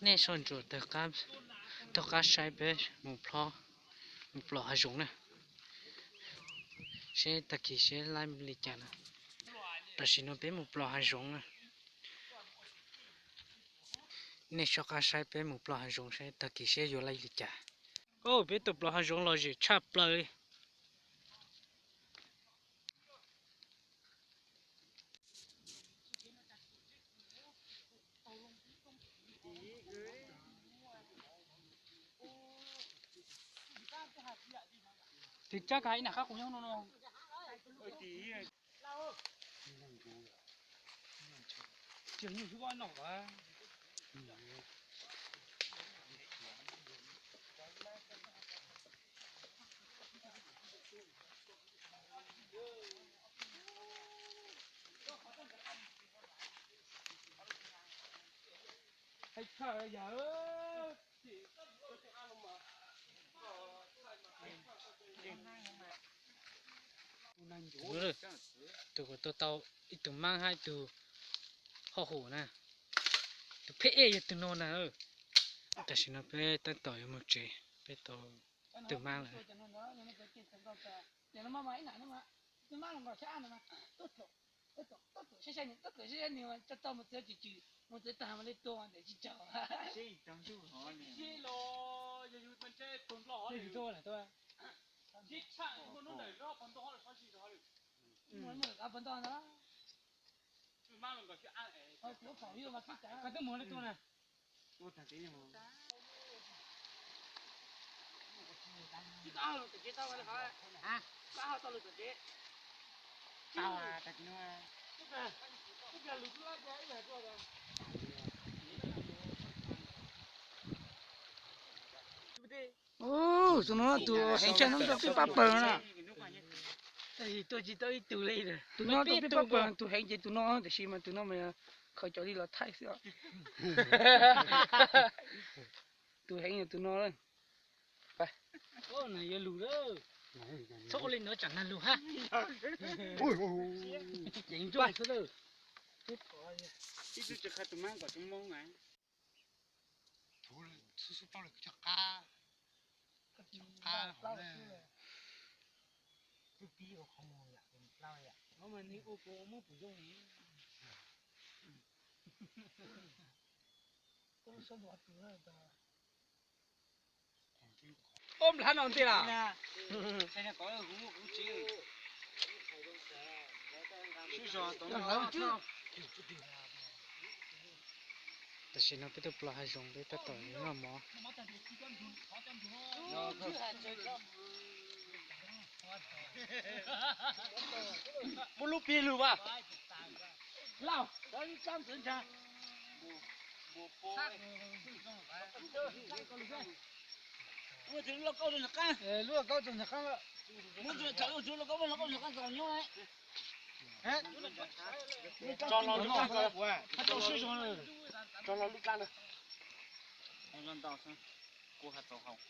Nej soj ntsuam taug qab saib peb mus plob, mus plob hav zoov na, seb tag kis seb laib li cas na. Tam sim no peb mus plob hav zoov na. Nej soj qab saib peb mus plob hav zoov seb tag kis seb yuav laib li cas. Peb tau plob hav zoov los zem tshaj plaws li. Tus tsab ka ib nag qab qus nyob no no. Tus kuv tua tau ib tug maab hab ib tug hauj hum na. Tus pheb ej yog tus no na. Tam sim no peb tab tom yuav mus tsev, peb tau tus maab lawm. Koj twb mus li tus na. Tus no tus heev tshaj no tau peb pab pawg na. Tuaj tsis tau ib tug li. Tus no tau peb pab pawg, tus heev ces tus no, tiam sis mas tus no mas khaws cov li los thaij xwb os. Tus heev yog tus no. Yuav lug lawm, txhob ua li no tsam nag lug hab. Ceev nruj xwb lawm. Ib tug tsis qha tus mab kom tus moo mas. Xub xub plaub lawm cov qab, cov qab hov na. Twb pib ua qhov muag yom, plaub yom. Hov mas nws ua puas muab puas zoo li. Ob nplhav no nti las. Tam sim no peb tuaj plob hav zoov peb tab tom noj mov. Muab lub pig lug as. Lauj, lub tsab ntxwv ntsag. Lub lauj kaub ntxwv ntsag qab. Muab ntxwv tham lub lauj kaub, lauj kaub ntsag qab txaus nyob. Tso los lub tsab, tso los lub tsab ntag. Ntau xwb, kuv has txaus haus.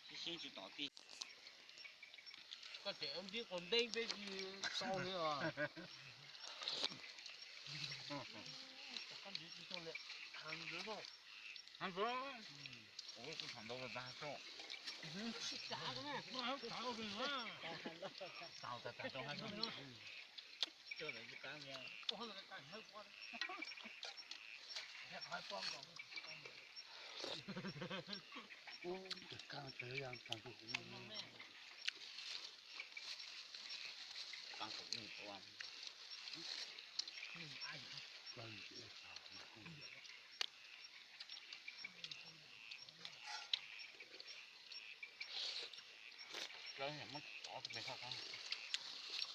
Sib sib tsis tom tij. Koj tseem ntsib quas nteeb peb tsis tau li os.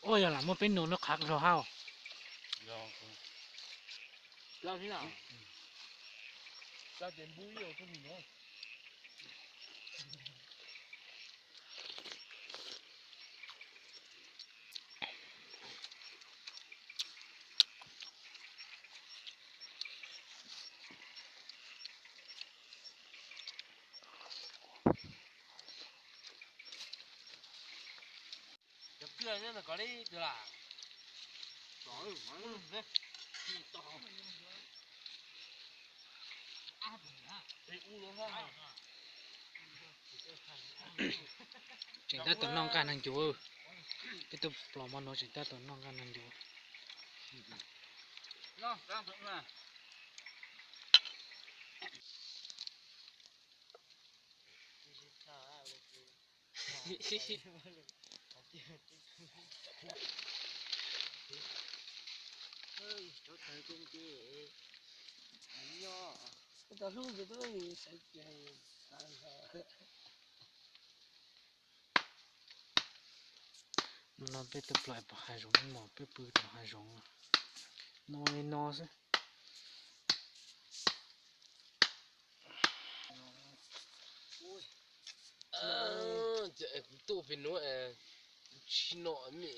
Ua yog lam muab peb nus no qhav zog hab. Cov kws nyob ntawm ko li twg lam? Tseem tab tom noj nqaj nag ncuv. Peb tuaj plos hmo no tseem tab tom noj nqaj nag ncuv. No peb tuaj plos pom hav zoov mos, peb pw tom hav zoov no li no xwb. Kuv tuaj pem nuav tsis nom me.